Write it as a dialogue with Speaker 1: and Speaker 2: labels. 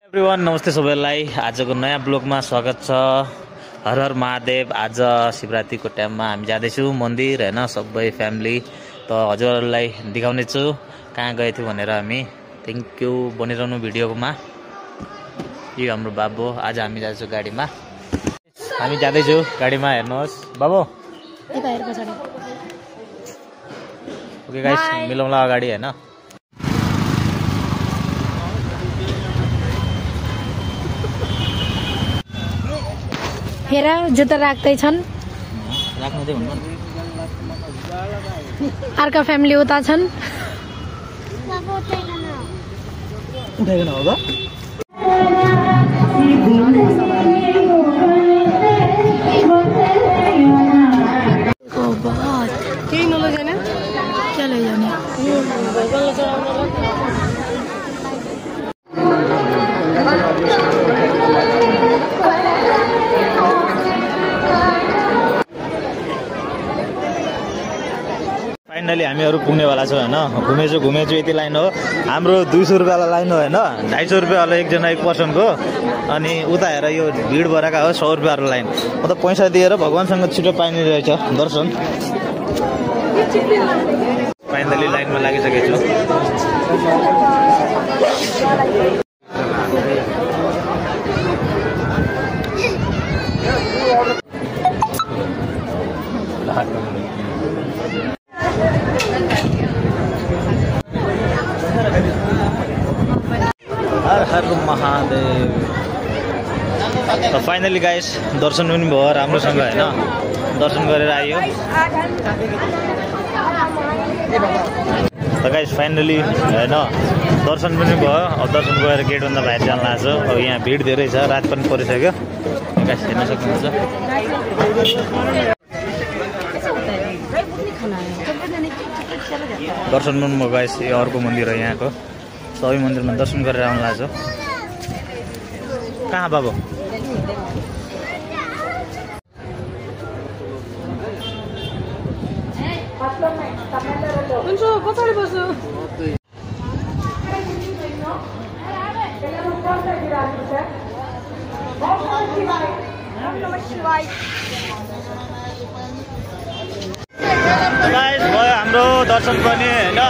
Speaker 1: Everyone नमस्ते सबैलाई। आजको नयाँ ब्लगमा स्वागत छ। हर हर महादेव। आज शिवरात्रिको टाइममा हामी जाँदैछौँ मन्दिर होइन, सबै फ्यामिली। त हजुरहरूलाई देखाउने छु कहाँ गएको थियो भनेर। हामी थ्याङ्क यू बनिरहनु भिडियोमा। यो हाम्रो बाबु। आज हामी जाँदैछौँ गाडीमा। हामी जाँदैछौँ गाडीमा, हेर्नुहोस् बाबु। ओके गाइस, मिलाउँला अगाडि होइन।
Speaker 2: हेर जुत्ता राख्दैछन्। अर्का फ्यामिली उता छन्।
Speaker 1: उठाइकन हो
Speaker 2: केही नलैजाने क्या लैजाने।
Speaker 1: फाइनली हामीहरू पुग्नेवाला छौँ होइन। घुमेछु यति लाइन हो हाम्रो। 200 रुपियाँवाला लाइन हो होइन। 250 रुपियाँवाला एकजना एक पर्सनको। अनि उता हेर यो भिड भएका हो 100 रुपियाँको लाइन। म त पैसा दिएर भगवान्सँग छिटो पाइने रहेछ दर्शन। फाइनली लाइनमा लागिसकेको छु। हर हर महादेव। त फाइनली गाइस दर्शन पनि भयो राम्रोसँग होइन। दर्शन गरेर आयो त गाइस। फाइनली होइन दर्शन पनि भयो। अब दर्शन गएर गेटभन्दा बाहिर जान लाग्छ। अब यहाँ भिड धेरै छ, रात पनि परिसक्यो गाइस, हेर्न सक्नुहुन्छ। दर्शन पनि भयो गाइस। यो अर्को मन्दिर हो यहाँको। सबै मन्दिरमा दर्शन गरेर आउनु लाग्छ। कहाँ बाबु? गाइस भयो हाम्रो दर्शन पनि होइन।